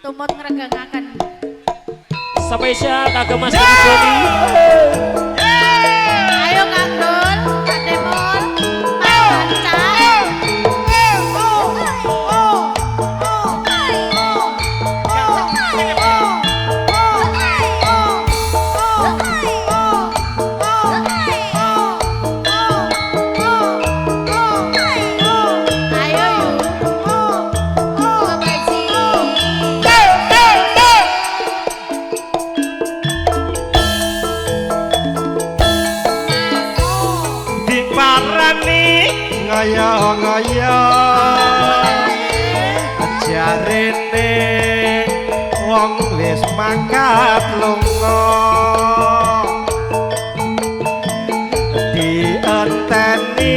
Tumut ngregengaken. Spesial kagem Mas Joni. Ayo Kang Dul, Kak Demon, Mas Panca. Ayo yu. Diparani ngaya-ngaya jarene wong wis mangkat lunga dienteni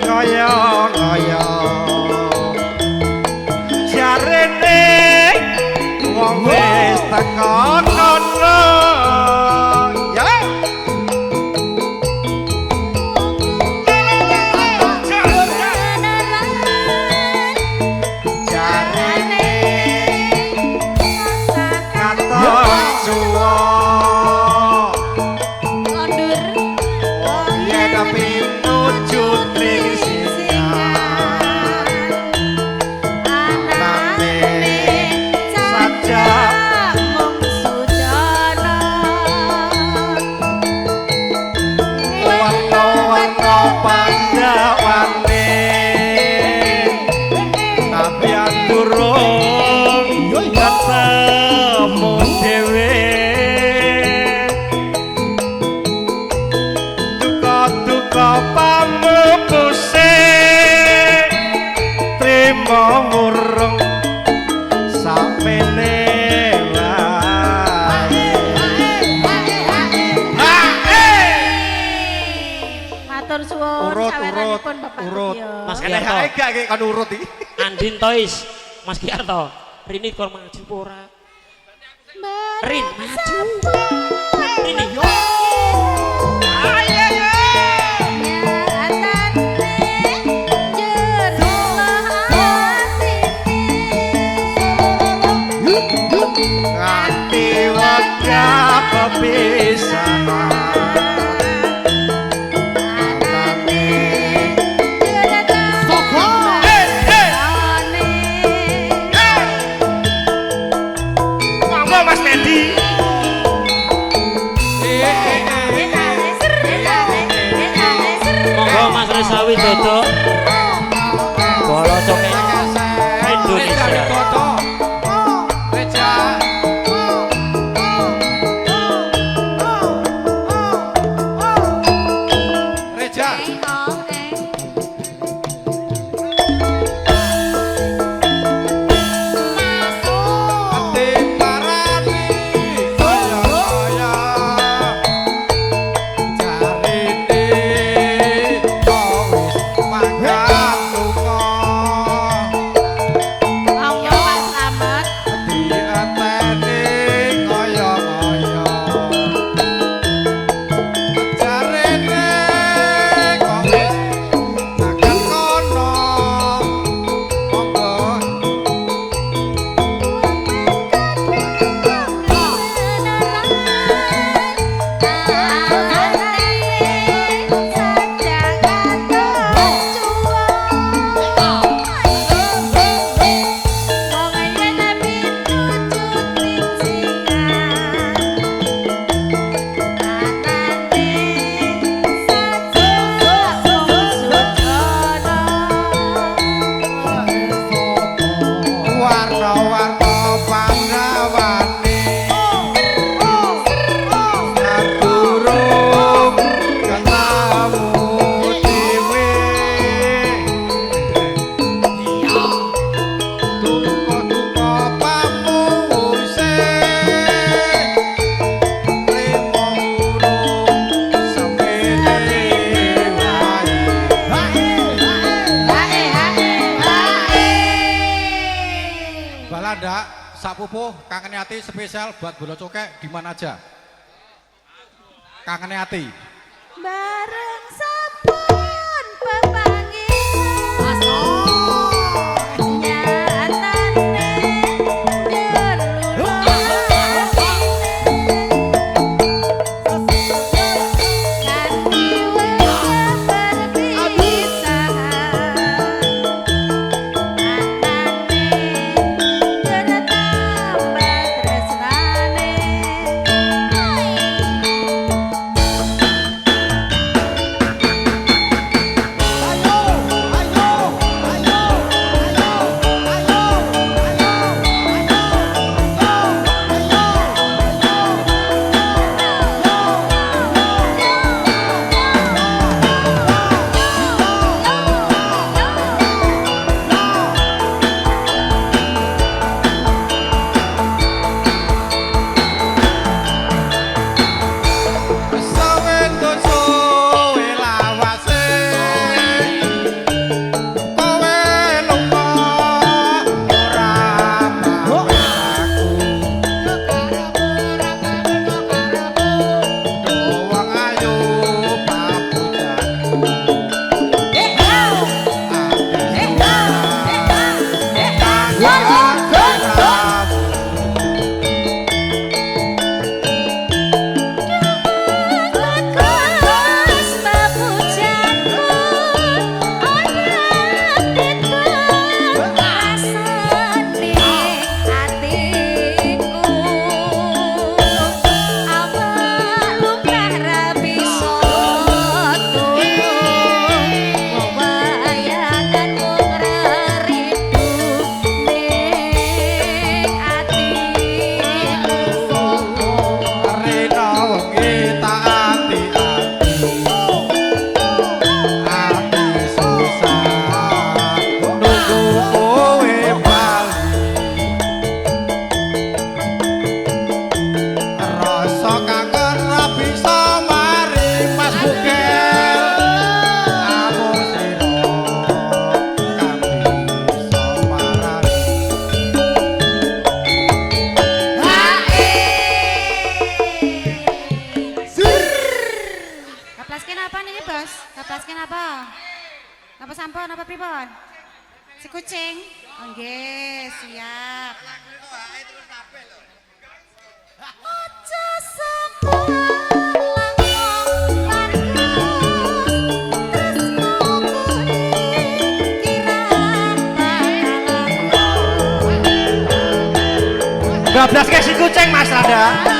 kaya-kaya jarene wong wis teka kono ya. Jarene katon suwa Kondur. Yen pinuju tring singan Anane saja mung sujana. Warna-warna pandawane tapi durung ketemu dhewe duka-duka pamupuse trimo murung sakmene wae. Matur suwun Urut, urut, saweranipun Bapak urut. Tio. Mas Enek Giarto. ae gak iki kon urut iki. Andin Tois, Mas Giarto. Rini kon maju apa ora? Rin maju. Rini. Nganti wegah kepisahan Monggo Mas Mendy. Monggo Mas Reza Widodo. Bolo Cokek Indonesia. Reja. Diparani kaya-kaya jarine kok wis mangkat lunga Monggo Pak Slamet. dienteni kaya-kaya jarine kok wis mangkat kono monggo. Warna-warna pandawane durung ketemu dhewe duka-duka pamuse trimo urung semene wae. Balanda sapupuh kangen ati spesial buat Bolo Cokek di mana aja. Kangen ati. Bareng sampun pepanggihan. Nyatane Kucing. Nggih, siap. Aja Bablas ke si kucing Mas Rada.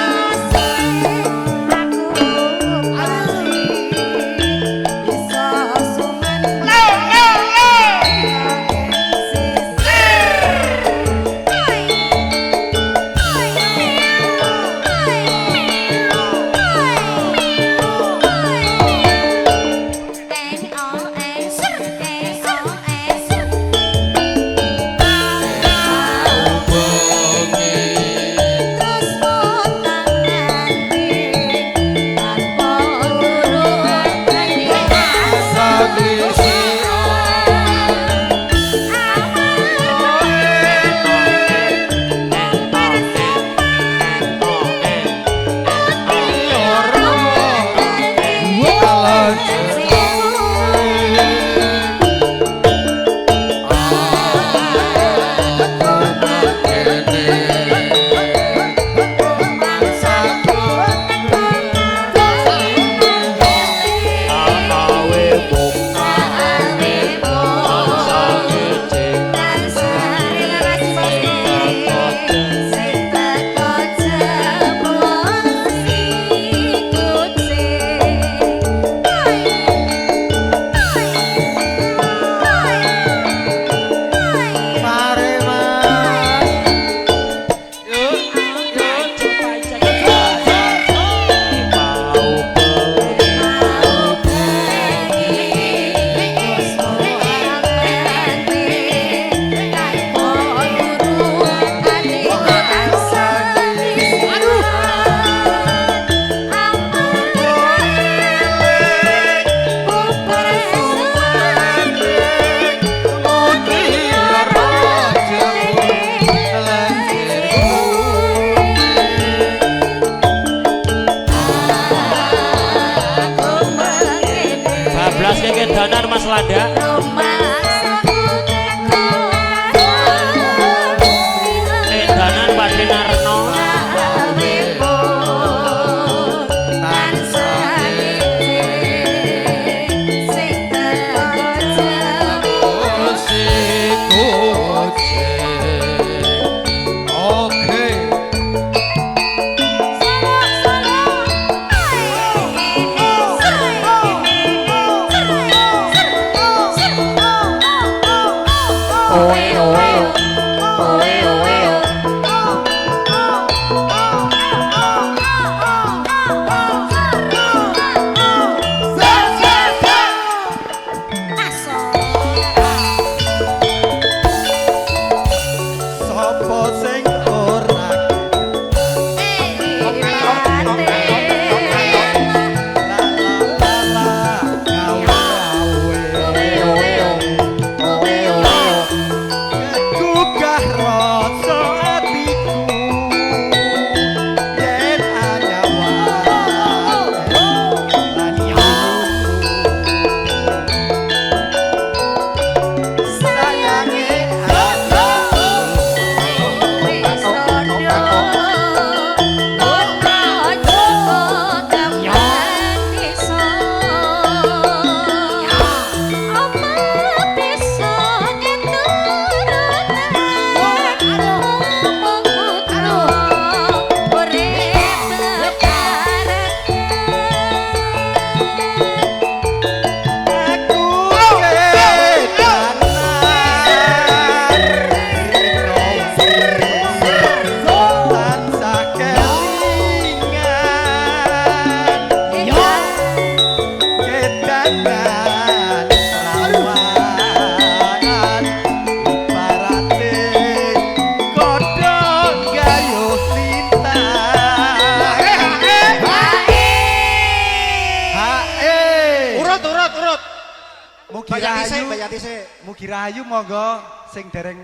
Mugi Rahayu monggo sing dereng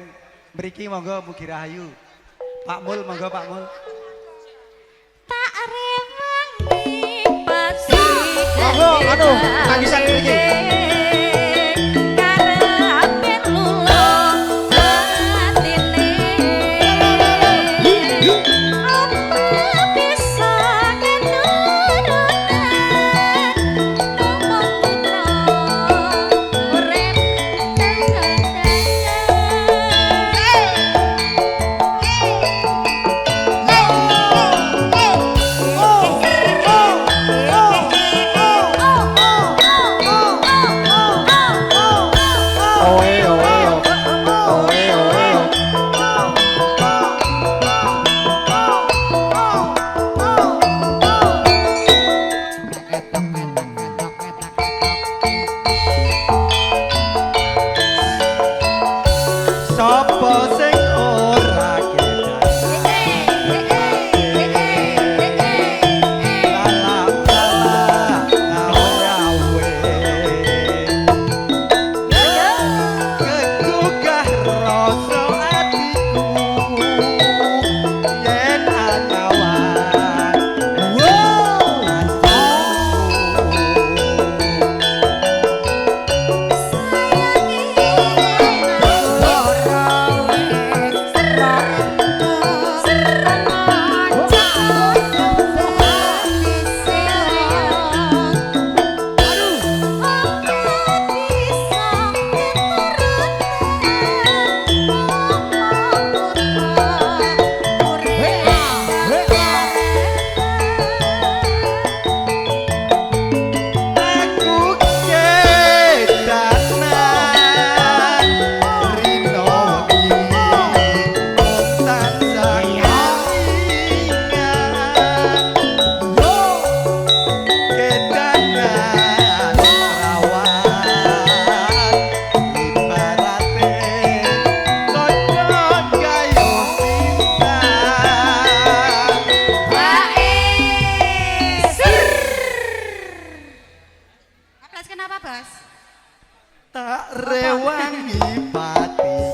mriki monggo Mugi Rahayu. Pak Mul monggo Pak Mul. Tak rewangi pasti. Monggo anu tangisan mriki. Karepe luluh Sapa sing ora kegugah rasa atiku yen anyawan. Aku kedanan rino wengi tansah kelingan. Kedanan rawan ibarate kaya kayu bintang. Kenapa, Bos? Tak rewangi patiku.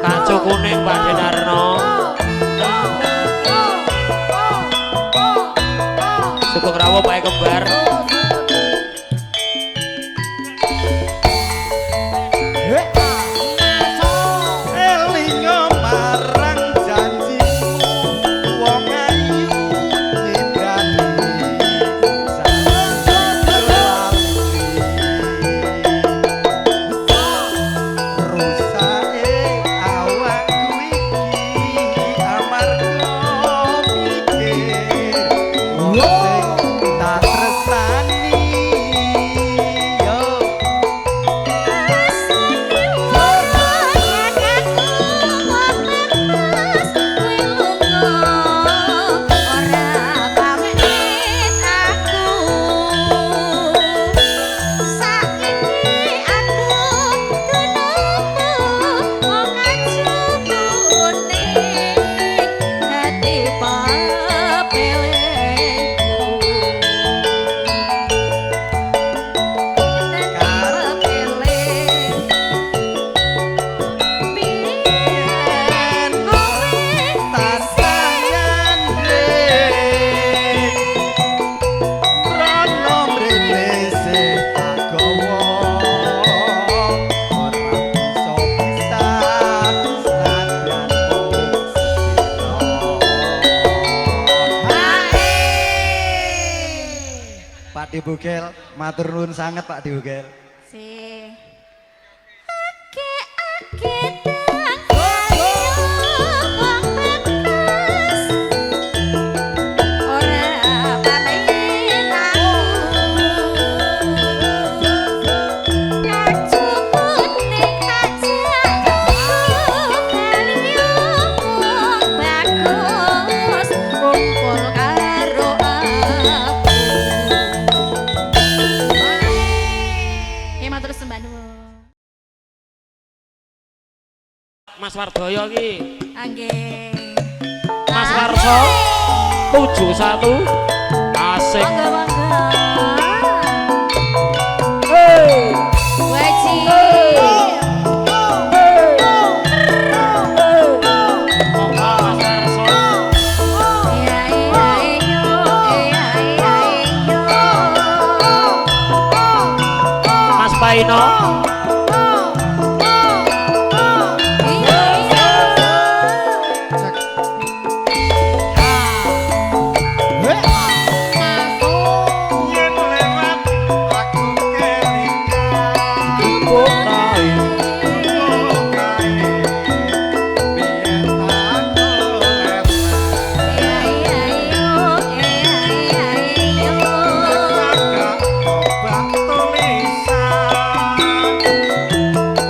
Kaco kuning Pak Denarno. Sugeng rawuh Pak Kembar. Elinga marang janjimu wong ayu nyidrati rusake awakku iki amarga mikir wong sing tak tresnani yo. Pak Dibukel, matur nuwun sanget Pak Dibukel. Mas Wardoyo iki. Nggih. Mas Warso 71 asik. Monggo monggo. Hey. Wajib. Monggo Mas Warso. Iya iya iyo iya iya iyo. Mas Paino. Iya iya. Yen lewat kobak tulisan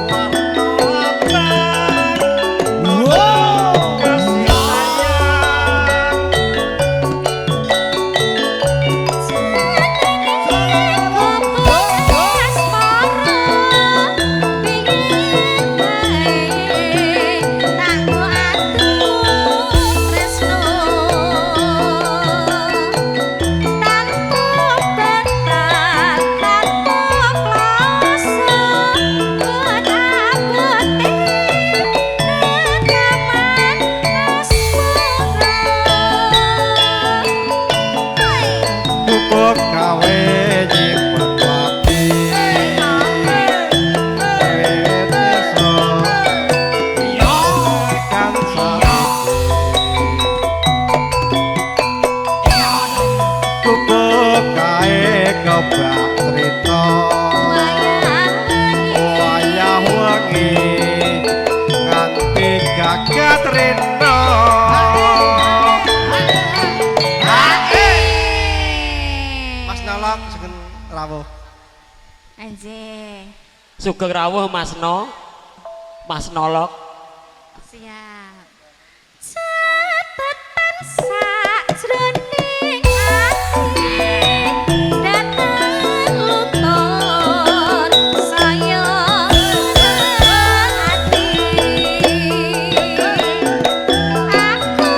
warna abang kasih sayang. Gubuk gawe nyimpen ati tresno tekan saiki. Gubuk gawe kobak crita wayah wengi nganti gagat rena. Mas Nolok sugeng rawuh. Anjir. Sugeng rawuh Mas No. Mas Nolok. Siap. Catatan sakjroning ati dateng luntur saya ati. Aku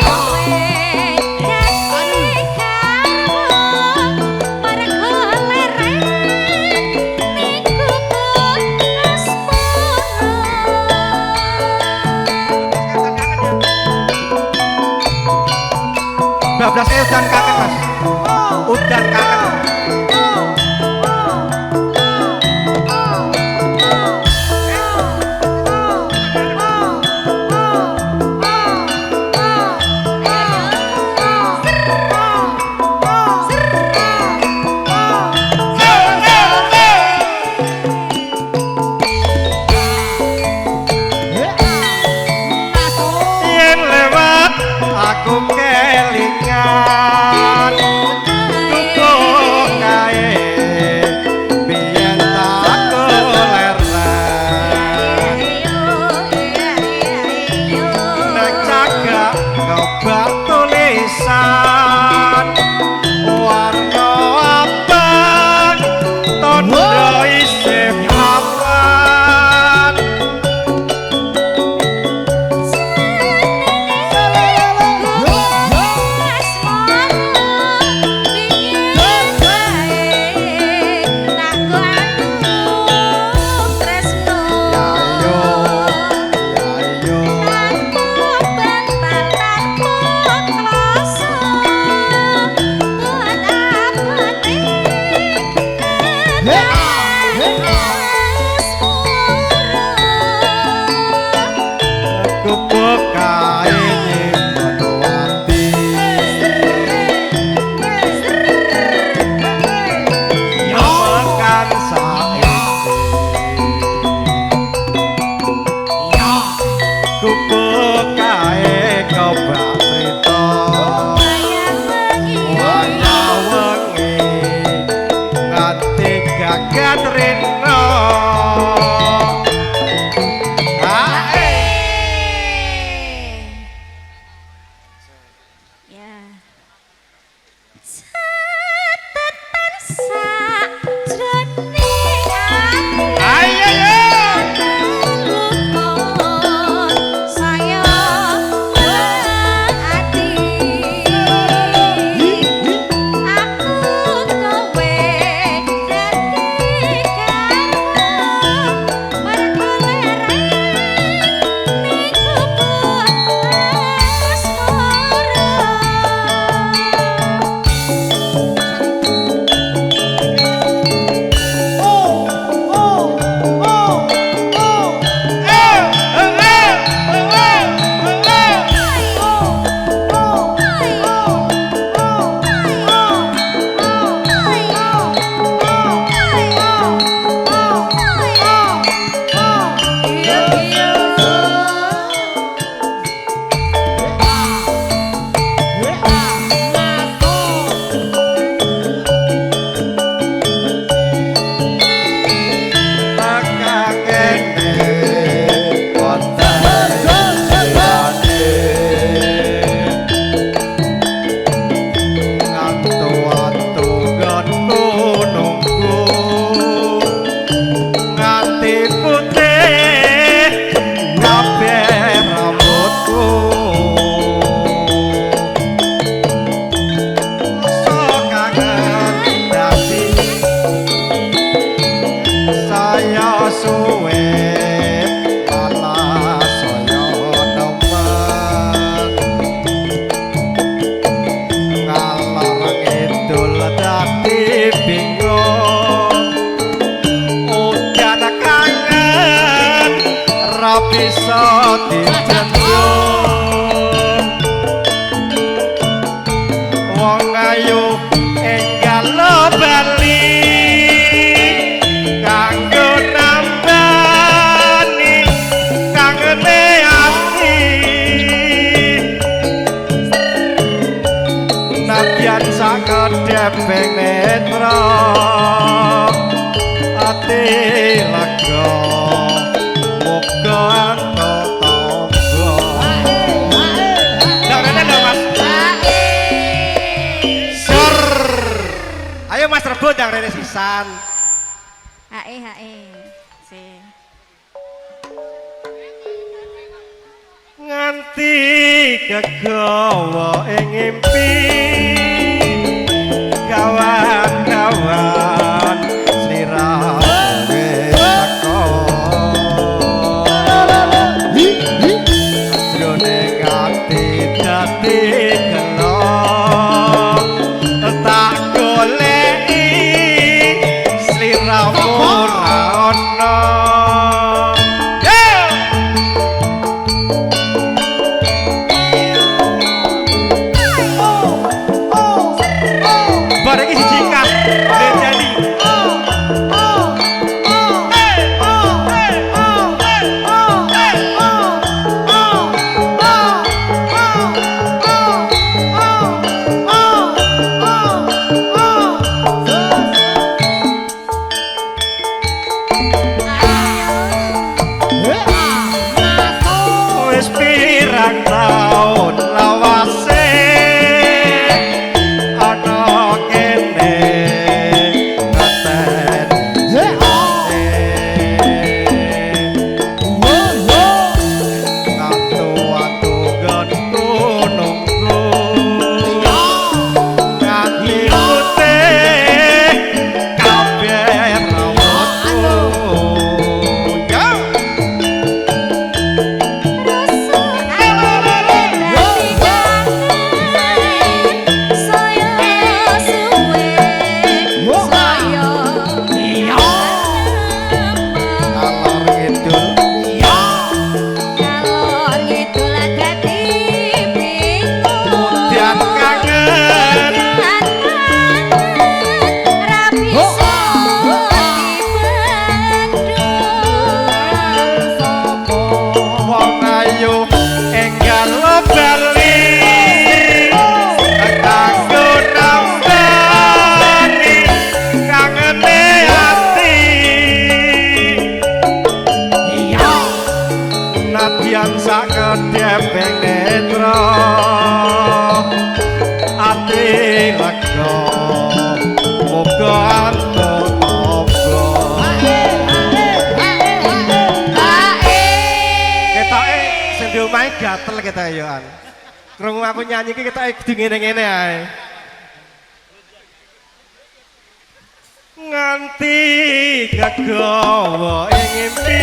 kowe dadi garwa mergo leren ning gubuk asmara. Bablasnya udan kangen Mas. Udan kangen. Yen lewat aku kelingan gubuk kae biyen tak koleren nek cagak kobak tulisan warna abang tondo isih papan. Ayo, ayo. Gubuk kae nyimpen ati tekan saiki. Gubuk kae kobak crita wayah wengi nganti gagat rena. Ae. Ya. Catatan sakjroning ati. Ayo yo. Luntur saya ati. Aku kowe dadi garwa. Wong ayu enggal bali kanggo nambani kangene ati nadyan sakedheping netra ati lega muga antuk tangga. Ndak rene lho Mas. Sor. Ayo Mas Rebo ndang rene sisan. Hae hae. Si. Nganti kegawa ing ngimpi kawan-kawan sliramu wis teko jroning ati dadi gelo tak goleki sliramu ora ana. Bar iki siji kah Renjani. Wis pirang taun lawase ana kene ngeten atu-atu nggonku nunggu nganti putih kabeh rambutku. Ya. Ngalor ngidul mudian kangen wong ayu enggal bali kanggo nambani kangene ati nadyan sakedheping netra ati lega muga antuk tangga. Ketoke sing di omahe gatel ketoke yo an. Krungu aku nyanyi iki ketoke kudu ngene-ngene ae. Nganti kegawa ing ngimpi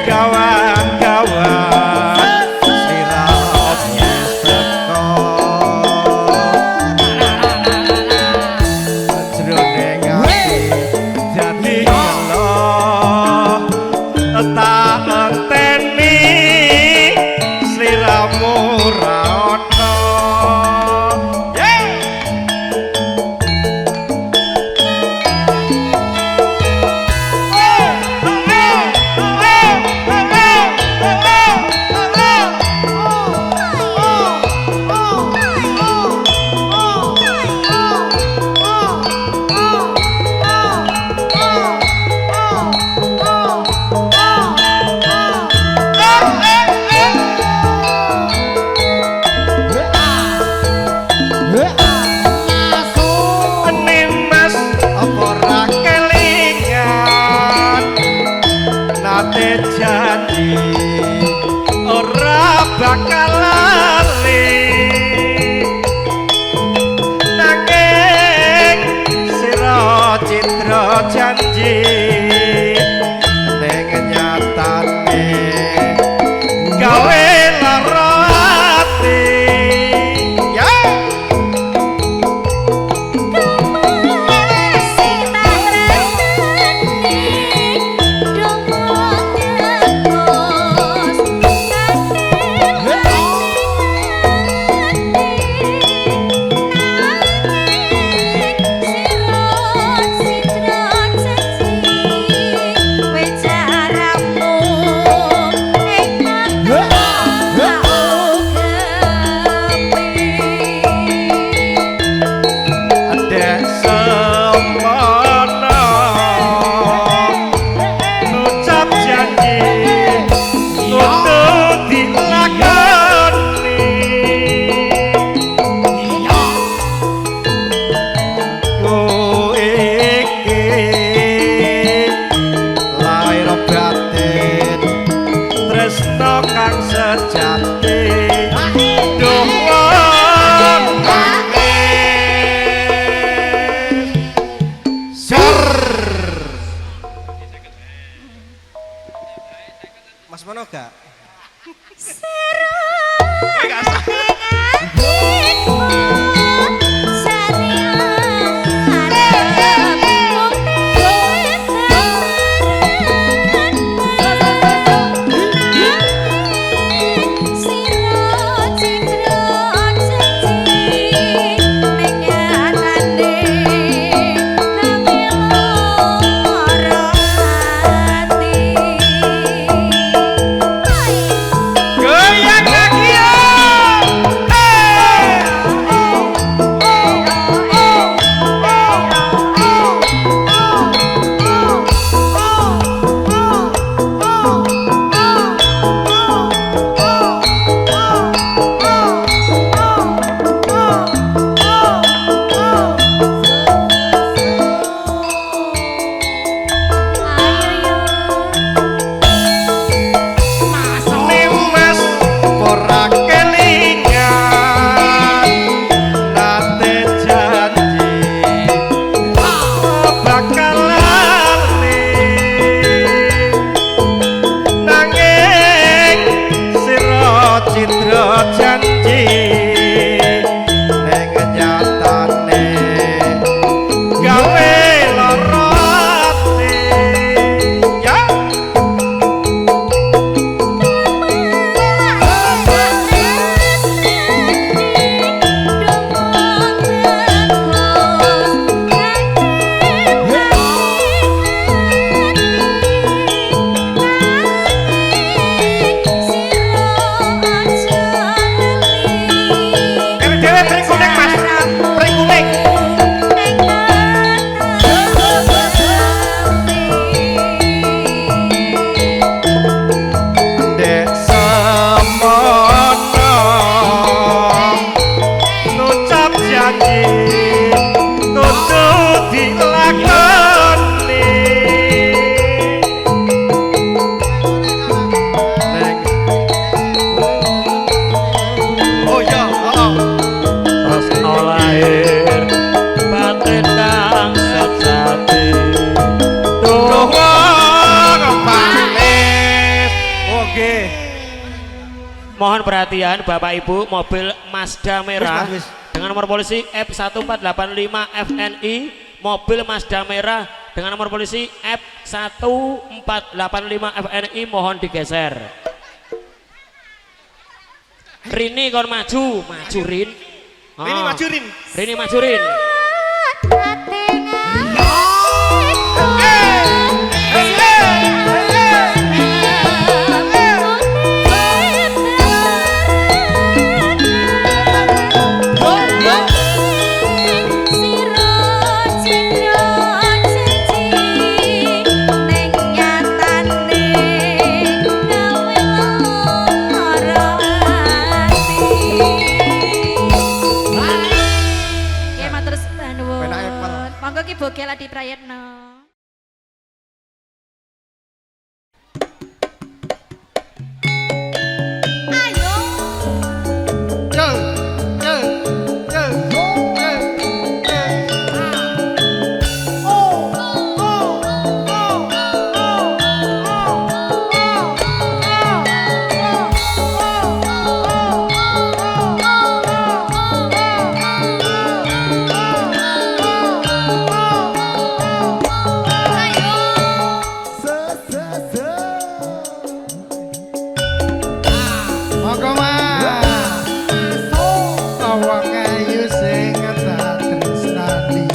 kawan-kawan sliramu wis teko jroning ati dadi gelo tak enteni sliramu ra ana. Yeah! Nimas apa ora kelingan nate janji ora bakal lali nanging sira citra janji ning nyatane gawe lara ati. Ya. Sing tak tresnani Mohon perhatian Bapak Ibu, mobil Mazda merah Wis, Mas, wis. dengan nomor polisi F1485 FNI, mobil Mazda merah dengan nomor polisi F1485 FNI mohon digeser. Rini kon maju, maju Rin. Rini Ah. maju Rin. Rini maju Rin. Nggih, matur sembah nuwun. Penake pel. Monggo Ki Bogel Adi Prayitno. Ayo. Yo, yo, yo, yo, yo. Ayo. Monggo Mas. Wong ayu sing tak tresnani.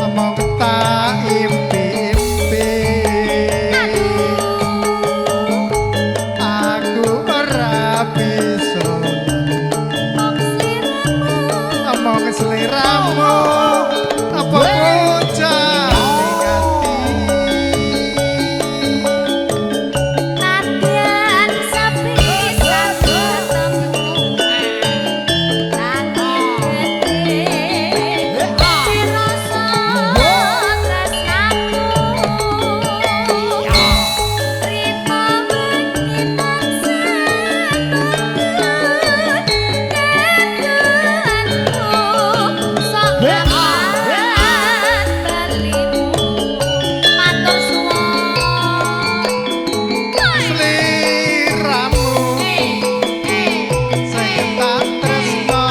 Among tak impi-impi. Aku ora bisa among sliramu apa bocah ning ati. Nadyan sepisan ketemu nanging gede rasa tresnaku rita wengi tansah tekanku sok kapan balimu matur suwun. Sliramu sing tak tresno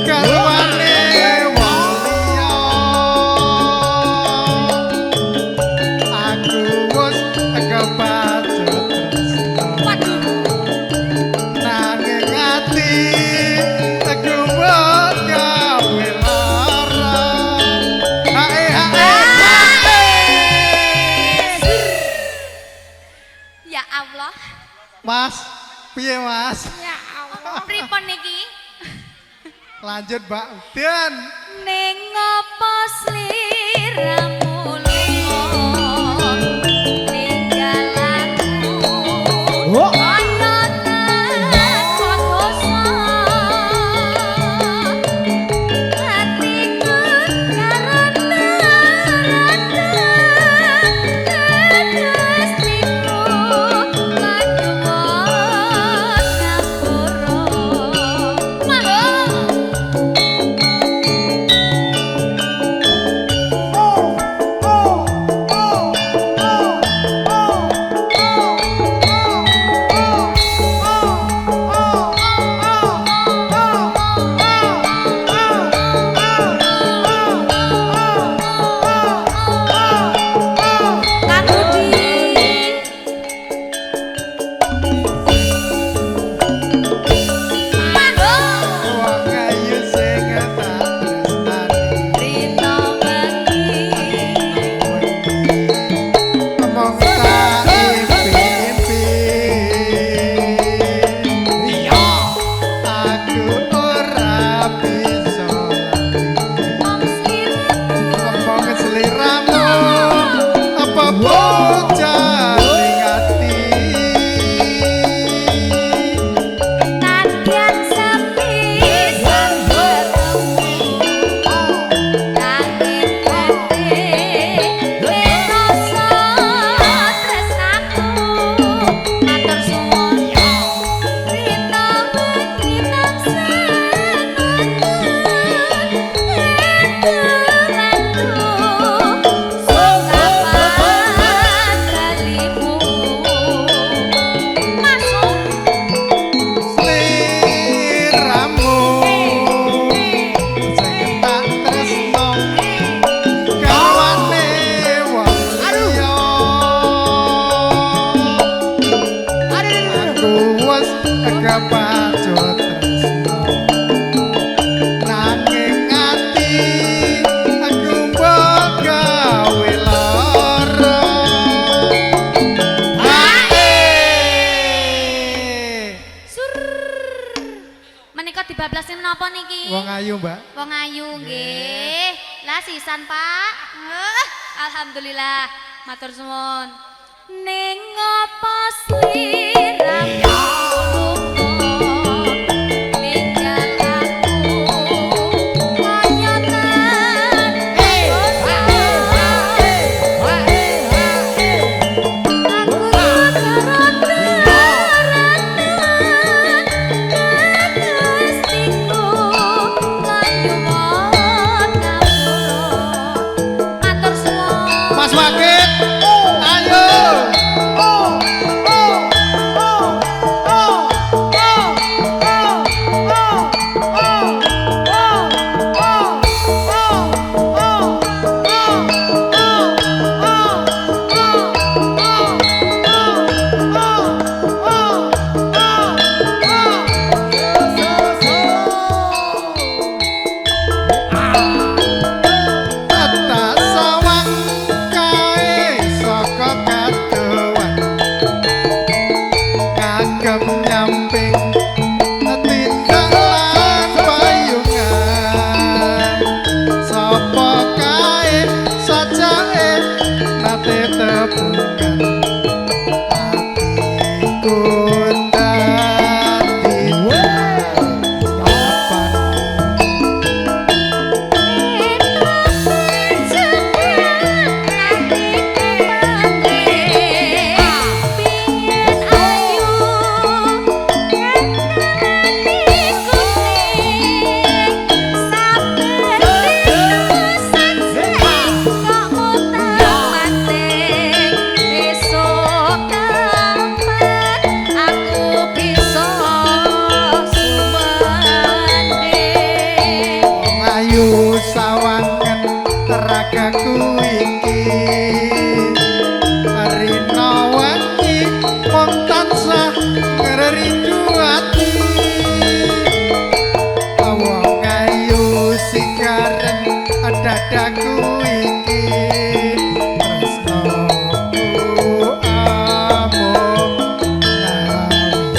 garwane wong liya, aku wis kepacut tresno. Waduh. Nanging ati gumun gawe lara. Hae hae hae. Ya Allah. Mas, piye Mas? Ya Allah. Pripun niki? Lanjut Mbak Dan. Ning ngopo sliramu lunga ninggal aku kaya tanpa dosa, atiku karata-rata tetes liku kanyuwun ngapura. Maho. menapa niki? Wong ayu, Mbak. Wong ayu nggih. Lah sisan, Pak. Alhamdulillah. Matur suwun. Ning apa sliramu ninggal aku kaya tan aku karo Mas Wakit, ayo. Tak sawang kae saka kadowan kagem nyamping tindak lan payungan sapa kae sajake nate tepungan atiku dadi kapan. Ayu sawangen ragaku iki rina wengi mung tansah ngrindu ati wong ayu singaren dadaku iki tresnoku amung nawiti.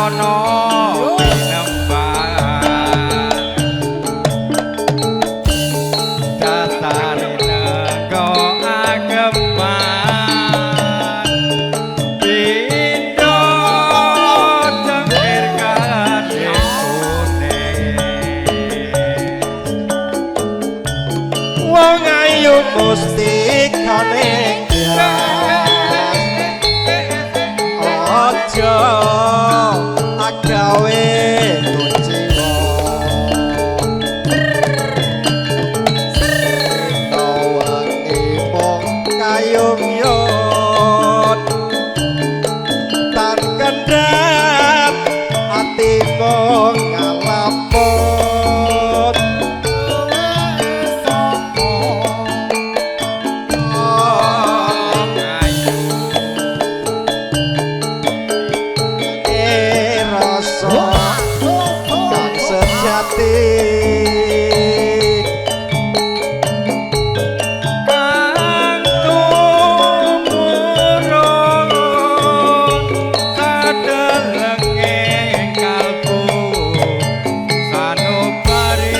Kencana tinembang dasare nego ageman pindho cengkir gading kuning. Wong ayu mustikane aja agawe kuciwa tawangi mung kayung yot tan kendhat ati mung ngalapot. Rasa kang sejati Kang tumurun sadelenge kalbu sanubari.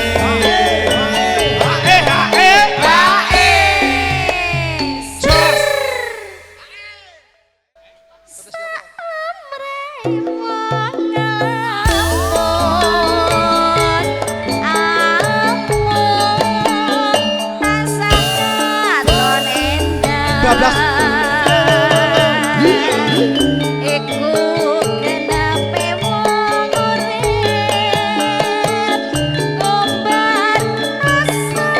Bablas. Iku kenape wong urip ngombar rasa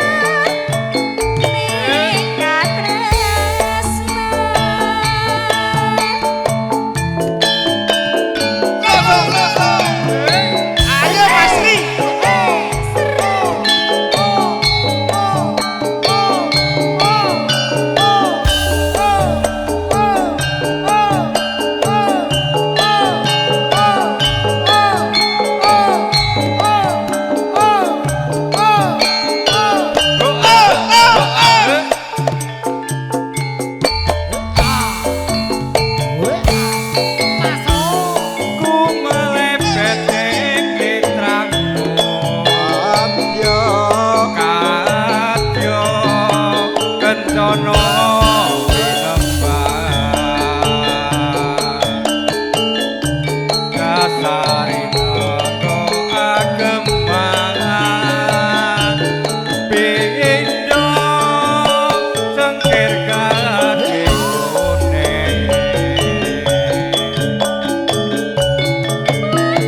ning katresnan. Ayo Mas Ri. Ku melepet ing litrangmu abya kadya kencana tinembang dasare naga ageman pindho cengkir gading kuning.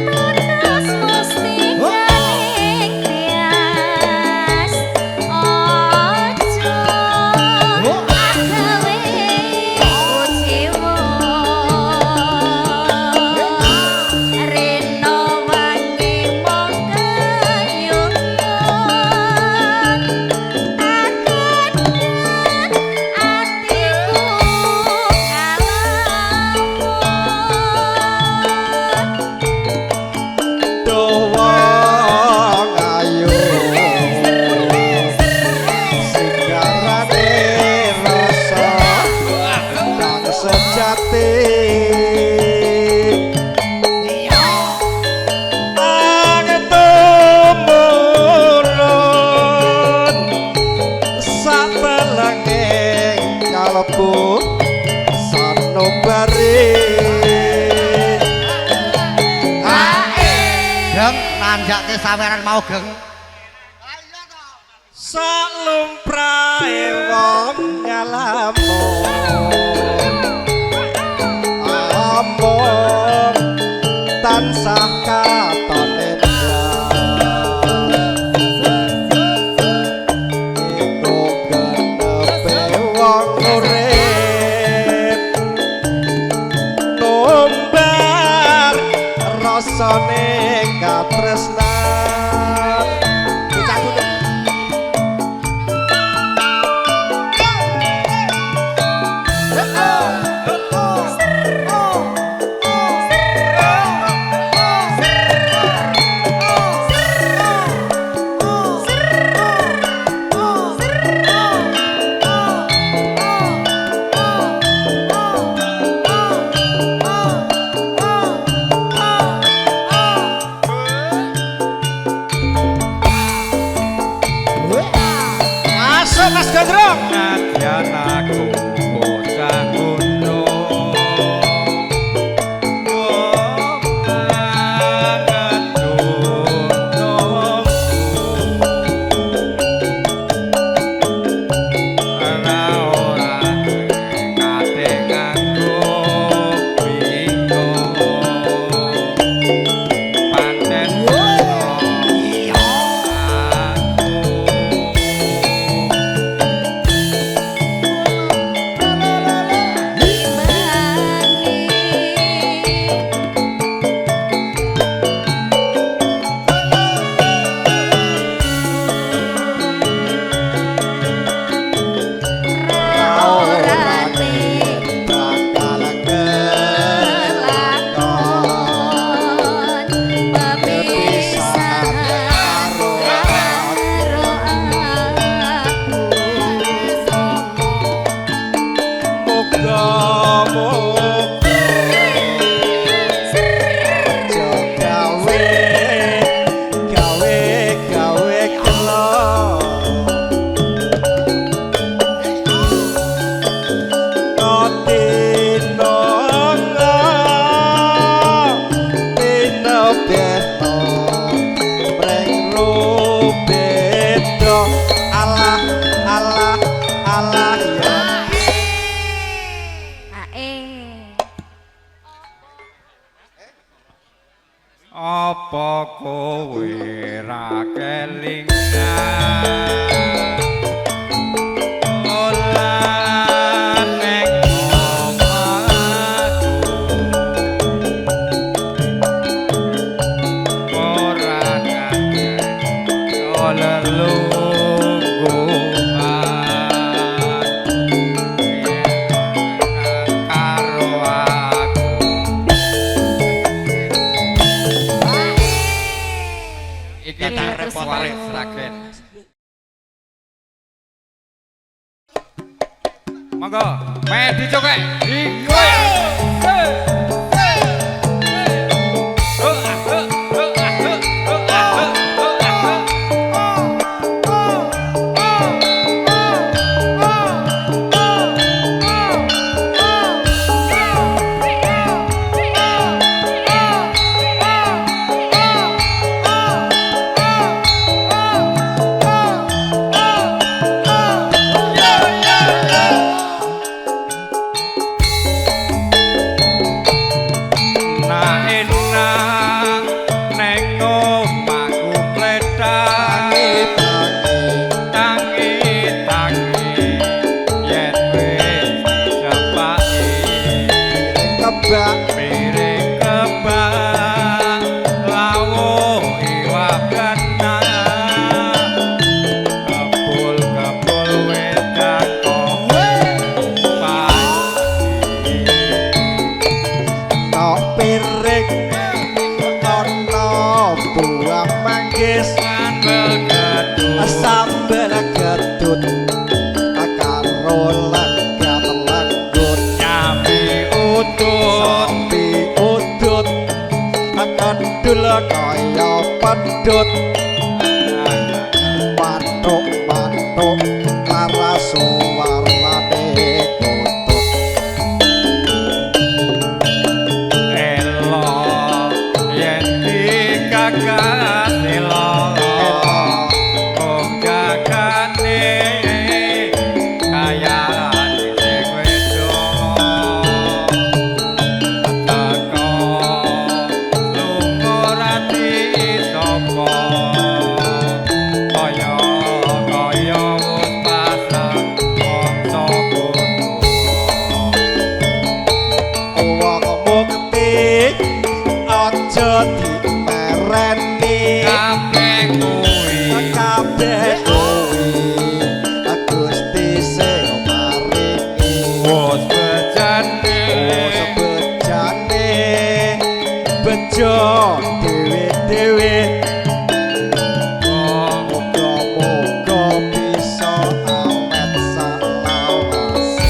Terus mustikaning tias aja agawe kuciwa rena wangi mung kayuyan takon atiku ngalamun. Wong ayu singgarane rasa kang sejati ang tumurun satelenge kalbu sanubari. Geng nanjake saweran mau geng. Salumprahe wong ngalamun amung tansah katon endah iku genepe wong urip tumbar rasane katresnan. Bocah kuning. Oh. Apa kowe ra kelingan dolan ning omahku ora kakek lelungguhan karo aku. Iki Datang repot. Waris Sragen. Monggo, Medi Cokek. Dikoyak. Nah enak neng omahku pletak tangi tangi yen wis dicepaki Kebak piring kebak lawuh iwak kenang kebul kebul wedang kopi pagi. Tok piring ana buah manggis Sambel gedung sambel gedut karo legat lenggut nyambi utut sapi udut kendul kaya pedhut mantuk-mantuk lara suwarane kutut. Elo yen digagas elo wong jagane kayane sing wedok teko lunga ra ditampa kaya kaya wis pasrah mangsa kudu. Wong mukti aja dimereni Kabeh kuwi kabeh kuwi Gusti sing maringi wis bejane sebejane bejo dhewe-dhewe muga-muga bisa awet salawase.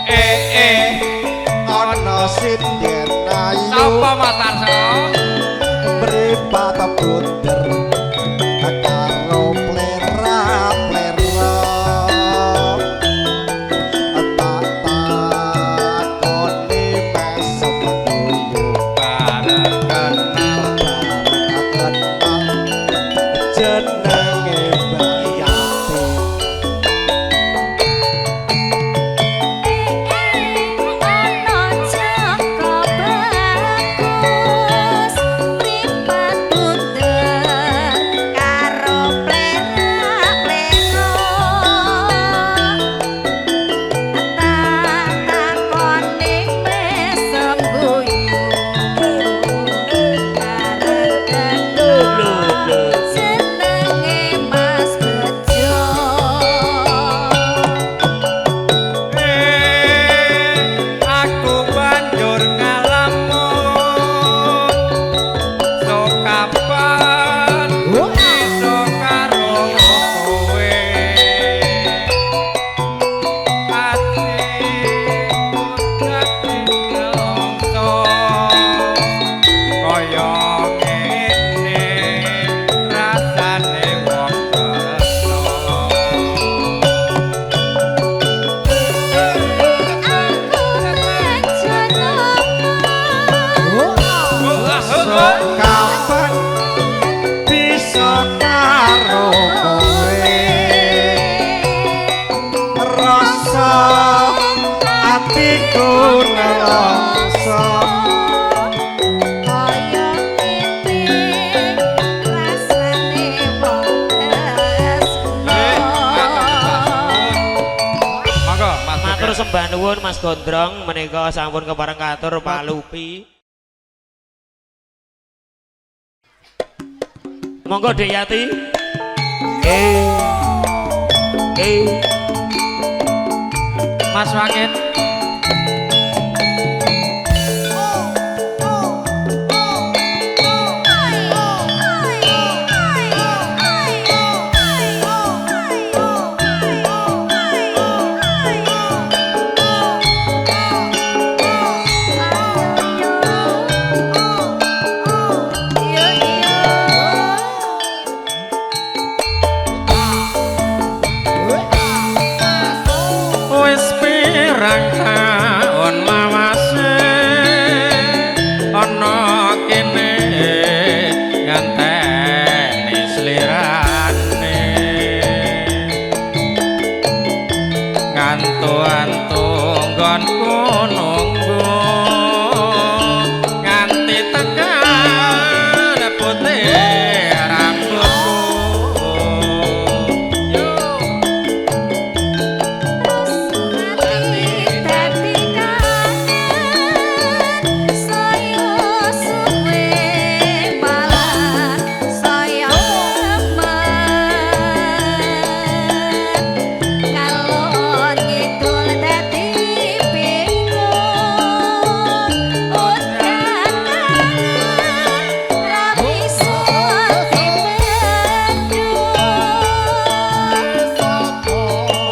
Eh eh Ana sinden ayu sapa Mas Tarso? Mripat bunder karo plera-plera tak takoni mesem guyu Bareng kenal bareng kenal jenenge Bayati. Ana Joko Bagus Sembah nuwun Mas Gondrong menika sampun kepareng katur Pak Lupi. Monggo Dek Yati. Mas Wakit. Wis pirang taun lawase ana kene ngenteni slirane ngantu-antu nggonku nunggu nganti tekan putih rambutku. Yo.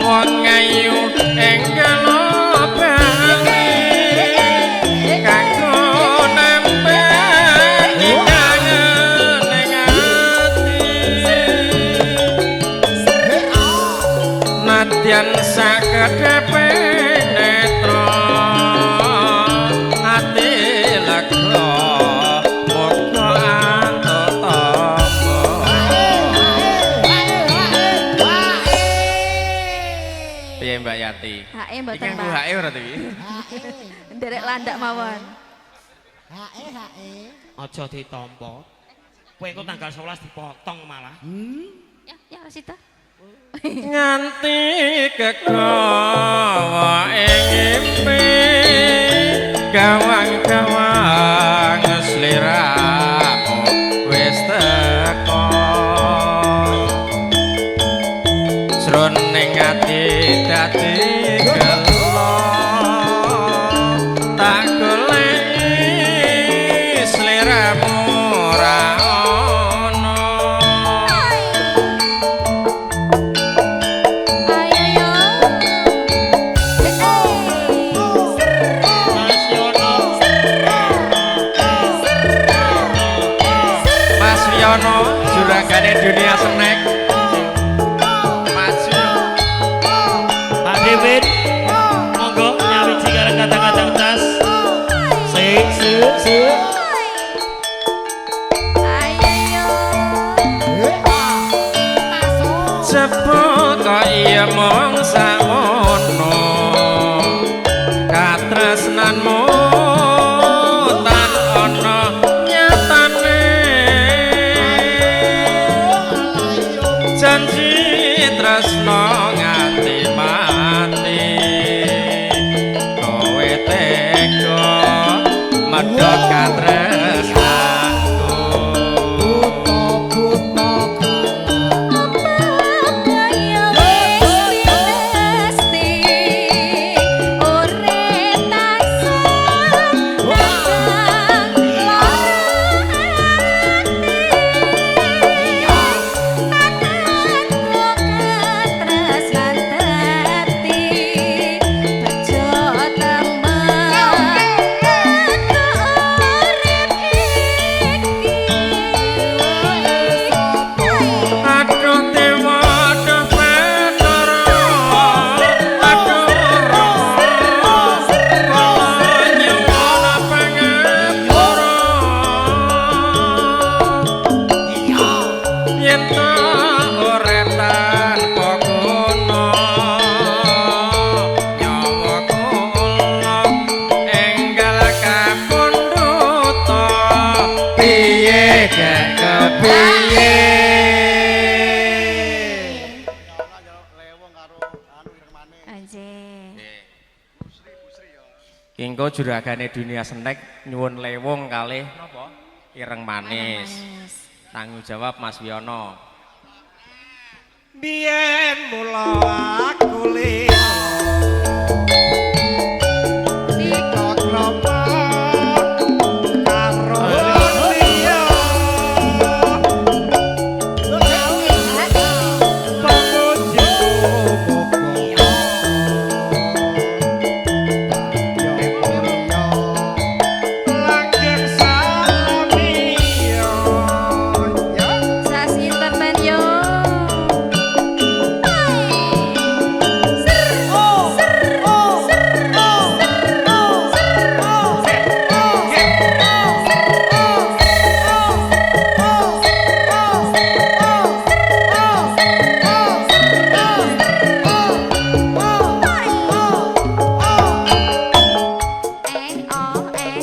Wong ayu enggal bali kanggo nempel kangen ning ati nadyan sakedhepe netra ati lega muga antuk tampa. Piye Mbak Yati? Hae mboten, Iki nganggo Pak. hae ora to iki? Nderek landak mawon. Aja ditampa. Kowe engko tanggal 11 dipotong malah. Ya, ya Rosita. Nganti kegawa ing ngimpi gawang-gawang sliramu wis teko jroning ati dadi gelo tak goleki sliramu ora ono. Ayo yo. Mas Yono. Mas Wiono, juragane dunia snack. Maju. Pak Dewen, monggo nyawiji karo kata-kata tas. Sik, sik, sik. Ayo yo. Jebul kok iya mung samono. Katresnanmu tan ana nyatane. Janji tresno nganti mati. Kowe tega medhot katresnanku. Kaya wis pinesti urip tansah nang lara ati ananku katresnan dadi bejo temen urip iki. Aduh dewa, aduh Bathara, aduh Rama, kula nyuwun pangapura. Yen ta urip tanpa guna, nyawa kula enggal kapundhuta. Piye gek kepiye? Anjir. juragane dunia snack nyuwun lewung kalih napa? Ireng manis. Tanggung jawab Mas Wiono. Biyen mula aku lilo nika krama karo liya pamujiku muga langgeng salamiya ya. Sas entertain yo. Eh oh eh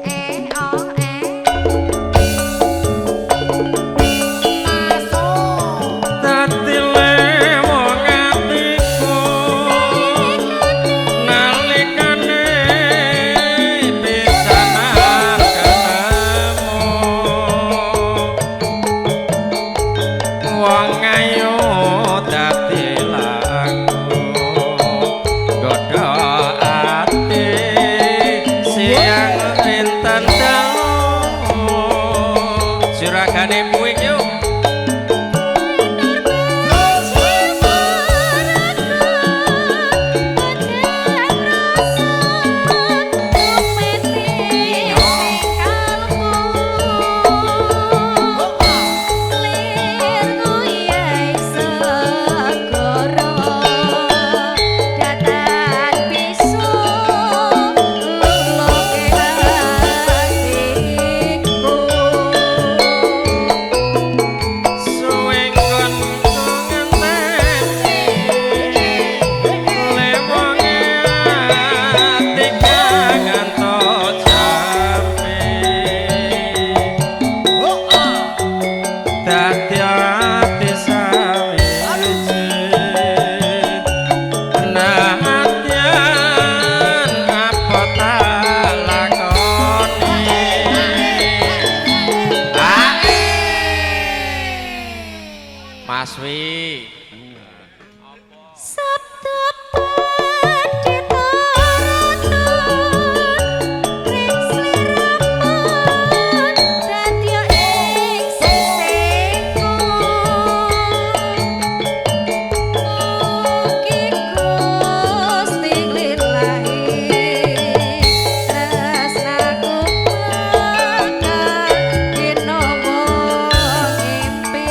eh oh eh. Dadi lewong atiku nalikane pisanan ketemu wong ayu dadi laku godho ati siang pinten dalu juragane muwing yuk. Suwe nggon ngenteni lewonge ati kang ngantos jampe dadi ati sawiji nadyan apa tak lakoni. Mas Wi. Sabda Pandita Ratu ring sliramu dadi ing sisihku mugi Gusti nglilahi tresnaku bakal dinawa ngimpi.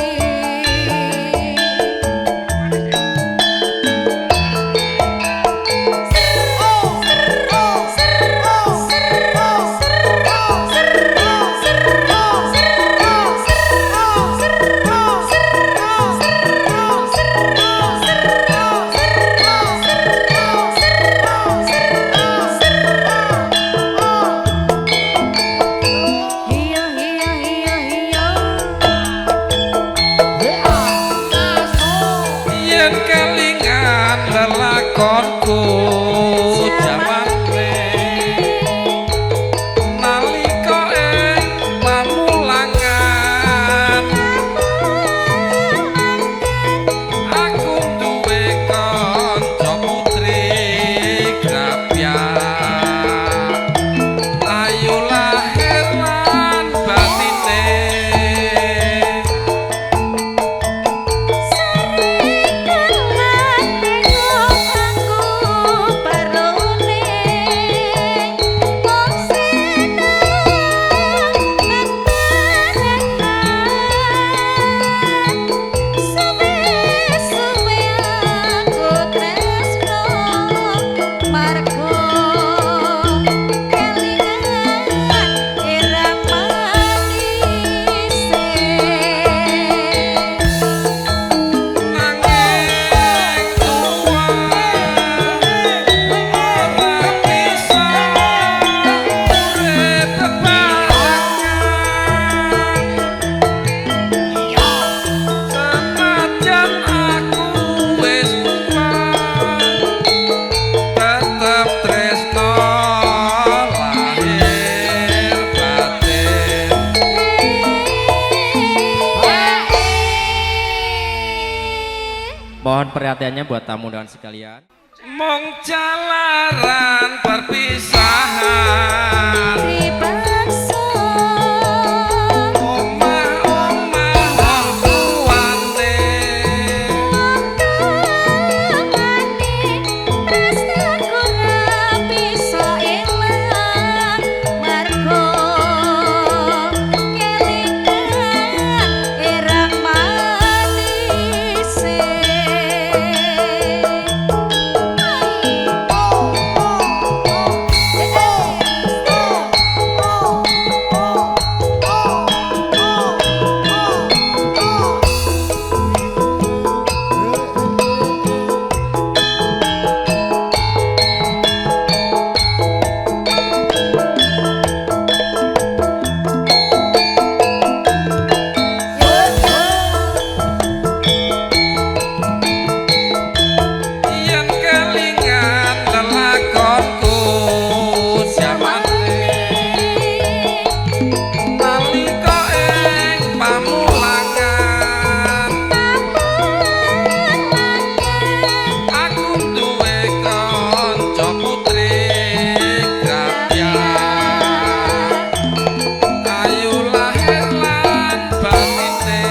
perhatiannya buat tamu undangan sekalian. Mung jalaran perpisahan Dipaksa omah-omah wong tuane tangane tresnaku ra bisa ilang margo kelingan erang manise. Yen kelingan lelakonku jamane nalika ing pamulangan aku duwe kanca putri Grabya ayu lahir lan batine.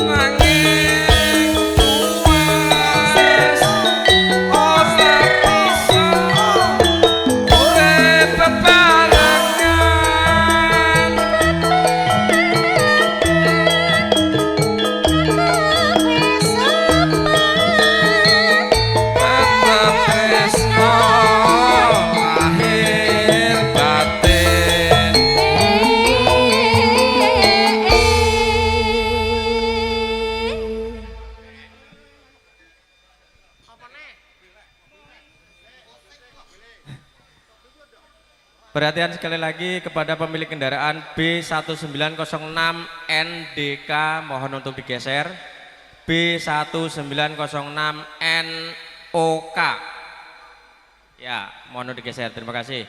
Nanging puas ora bisa urip bebarengan. Tetep tresno lahir batin. Perhatian sekali lagi kepada pemilik kendaraan B1906 NDK mohon untuk digeser. B1906 NOK. Ya, mohon untuk digeser. Terima kasih.